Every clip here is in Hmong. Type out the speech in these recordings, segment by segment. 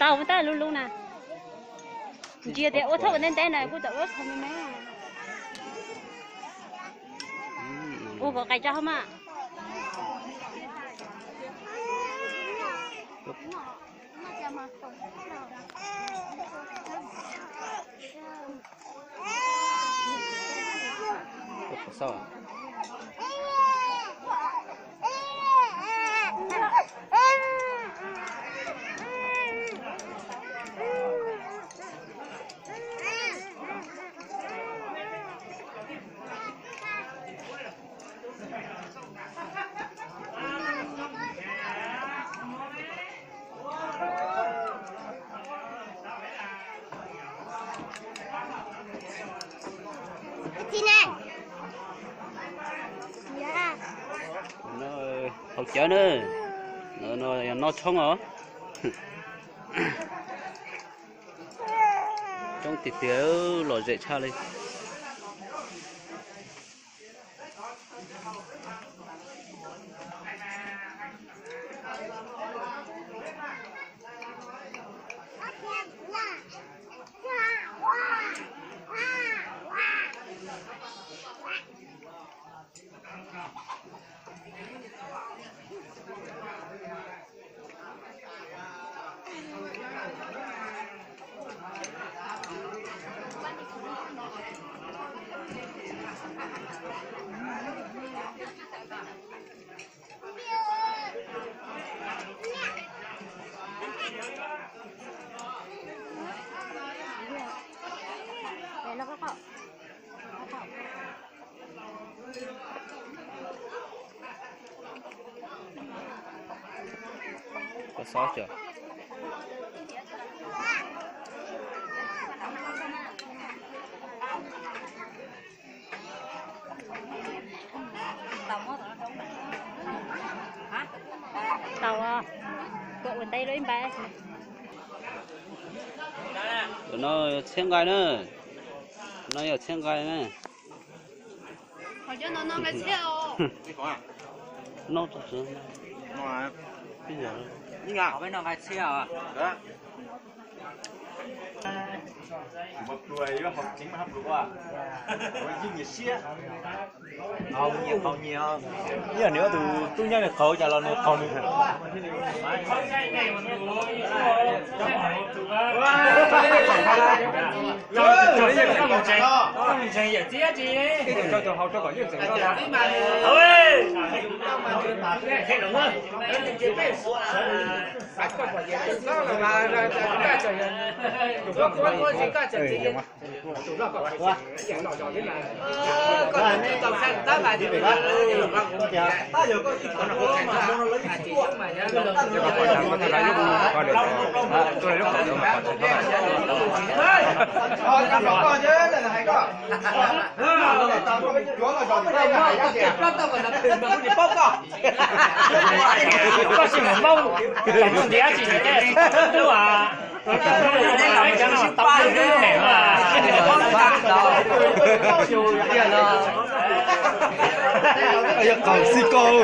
Tau tab lub lub na. Ntsia tias ua thauj ua ntev ntev na kuj tau ua qhov me me. Ua kom qis tso hauv mas. Haus cawv na, no yog noj tshoob os. Coob tiag tiag, lom zem tshaj li. Koj xob kawg. Tau, koj ua ntej lub ib npab. Tus no yog txhiab nqaij na. Tus no yog txhiab nqaij na. Noj tsis txog. Ua pluas, ua hauv tsev mas hauv pluas ua. Ua yeej nyiam siab. Haus nyias qaug nyias. Ib yam nws ob tug tub nyab nws qaug cas los nws qaug nws. Koj tsis mus Hmoob, tus ntiav tsis tsis teb tub a. Yog qaug xib koj.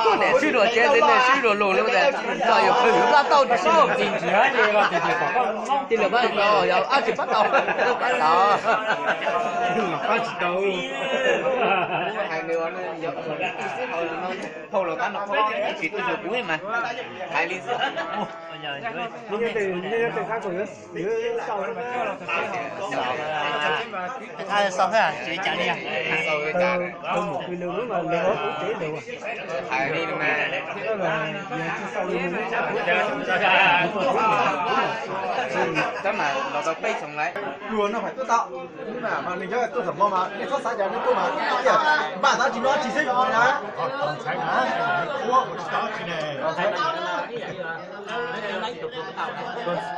Koj niam sib dua tsev, niam sib dua lus li ua ntej, no yuav pw laj tauj tsis sib dua. Tis lawm pab tau, yog ab tsis pab tau. Pab tsis tau. Hais nws, hau los tab no tsis tuaj xyuas kuv mas. Hais li xwb. Xav xav tsev cas li. Hais li no mas. Tab mas los tau peb xyoo lawm. Pluas no fais tuaj tau, mas nws nyob tuaj thaum hmo mas nej txhob xav cas nej tuaj mas, npaj tab tsis noj tsis xwb os na.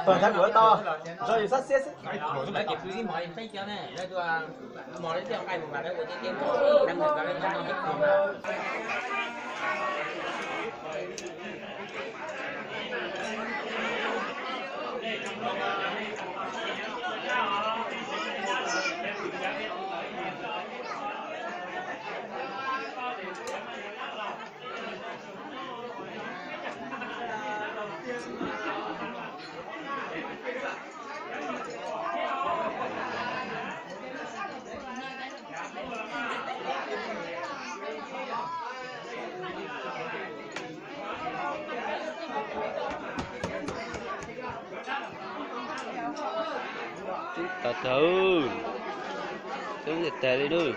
Tos ntxhais kuv tau, tso yus sab xiab xwb. Tawg, tawg li lawm.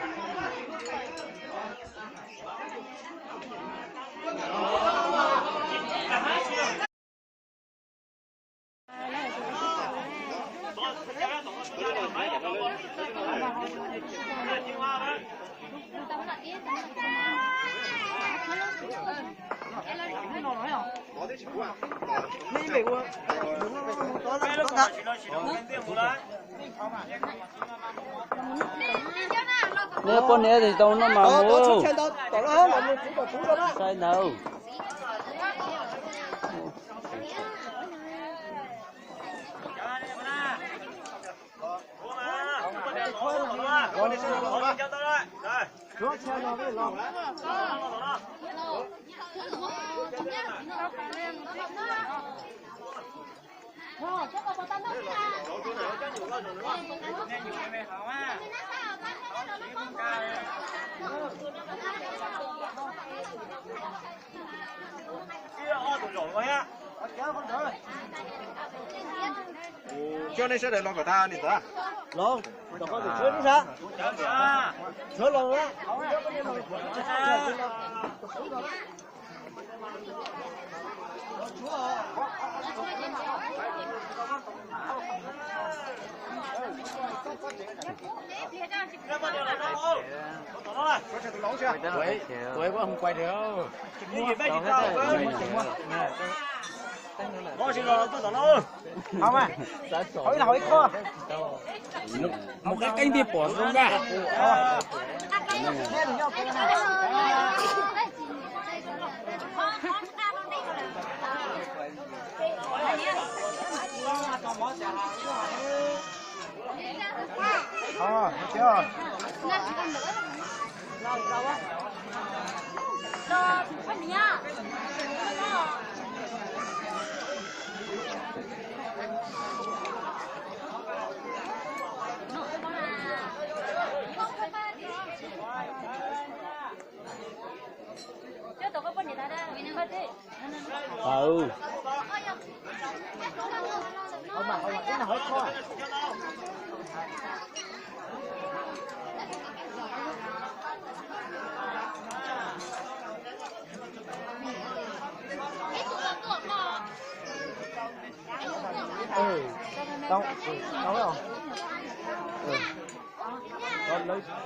Neb poj niam tsis tau noj mas mus. Sai ntawd. Coj nej sawv daws los kom tag li ntawd. Los, kom qhov tus tshuav lub sab. Tshuav los. Mus qeeb qeeb thiaj pom zoo na.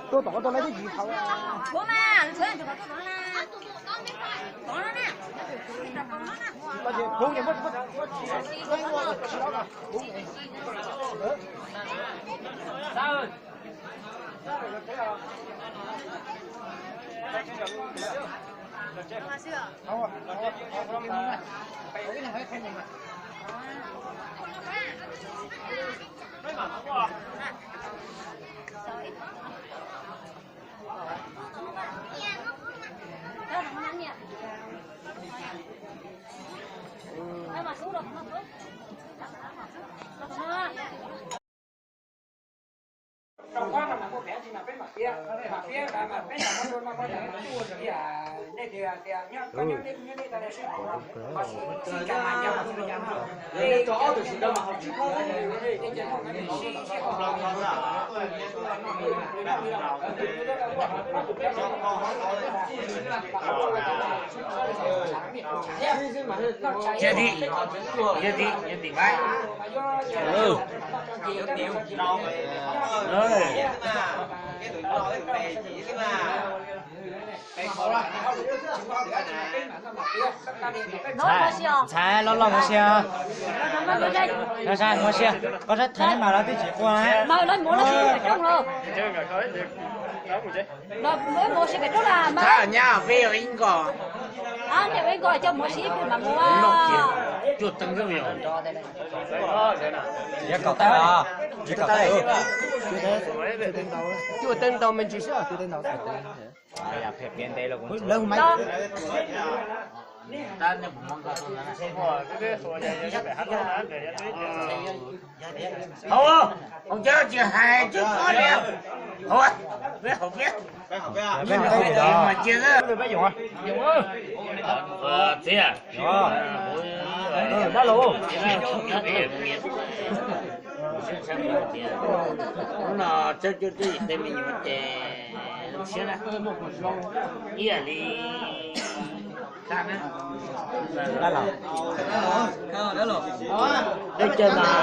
Tuaj tom tau lawv twb yim thaum. Yog tim, yog tim, yog tim. Ntxhais, los los mus sia. Mus sia, koj saib tham mas lawv twb tsis qua. Ntxhais, nyab peb ib nkos. Cuaj teev zoo yom. Yog kaum tawm, tsis kaum tawm. Cuaj teev ntau me ntsis xwb. Hauv, hauv cawv tsis hais cawv koj li. Hauv, peb hauv peb. Mas cia xwb. Txiv, dab laug. Hnub no txawb cuab twb yim tej me nyuam ces zoo siab na, ib yam li dab laug. Dab caw mas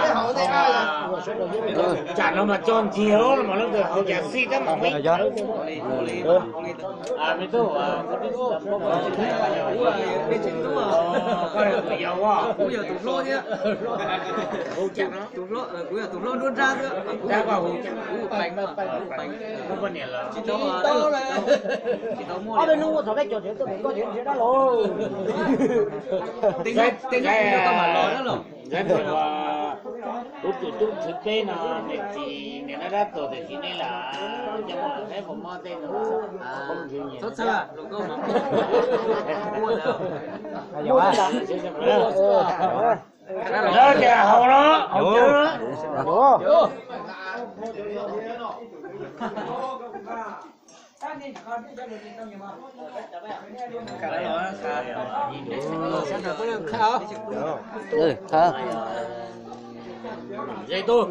tsam no mas tso ntsiag los mas lub ntawd haus cas xij tab mas me. Koj yog tus yau, kuv yog tus hlob thiab. Hu cas no? Kuv yog tus hlob nruab nrab xwb. Dab koj hu cas? Kuv hu Peev, kuv hu Peev. Koj poj niam los? Tsis tau, tsis tau muaj. Ob peb hnub ua txog peb caug tsev tuaj pem koj tsev nrhiav dab los. Tej zaum kuv coj koj mam los dab los. Kuv tus tub thwv peb no nws tsis, nws noj dab tuag tiam sis nej lam coj mus saib puas mob tej no. Txhob txhawj, los koj mas. Lawv tias haus no, haus cawv. Ze tuaj.